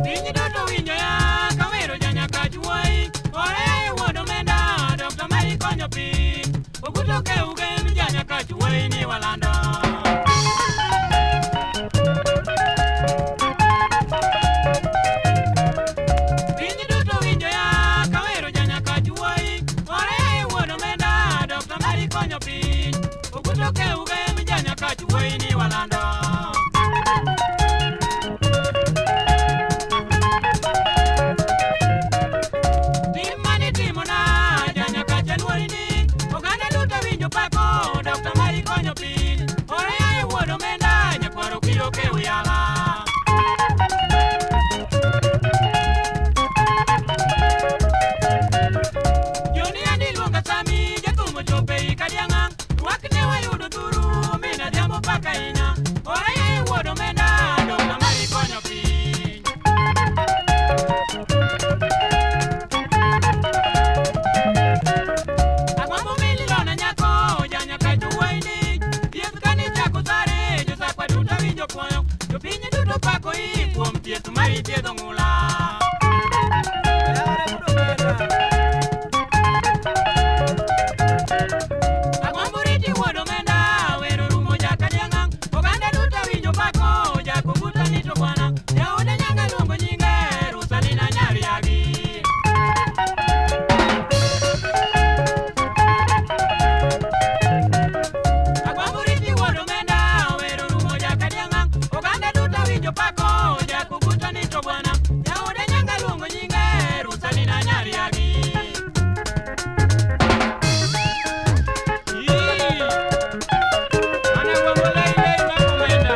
Piny duto winjo ya kawero janyakach wuoyi ore wuod omenda Dr. Mary konyo piny Oguto ke ugen janyakach wuoyi ni walando. Piny duto winjo ya kawero janyakach wuoyi ore wuod omenda Dr. Mary konyo piny Oguto ke ugen janyakach wuoyi ni walando. Tim mane itimona janyakach aluori ni oganda duto winjo pako Dr. Mary konyo piny ore aye wuod omenda nyakwaro kiro ke uyala. Joni andi luonga sami jathum ochopo ei kadiang'a rwak ne wayudo dhuru min adhiambo paka ahinya ore aye wuod omenda Dr. Mary konyo piny. Agwambo mililona nyako janyakach wuoyi ni thieth kane ichako sare josakwa duto winjo puoyo jopiny duto pako i kuom thieth ma ithiedho ng'ula. Agwambo riti wuod omenda wero rumo jakadiang'a oganda duto winjo pako jakobuta ni to bwana jaode nyanga luongo nyinge Rosalina Nyariagi. Agwambo riti wuod omenda wero rumo jakadiang'a oganda duto winjo pako jakobuta ni to bwana jaode nyanga luongo nyinge Rosalina Nyariagi. Ii, Ana agwambo lei lei mar omenda.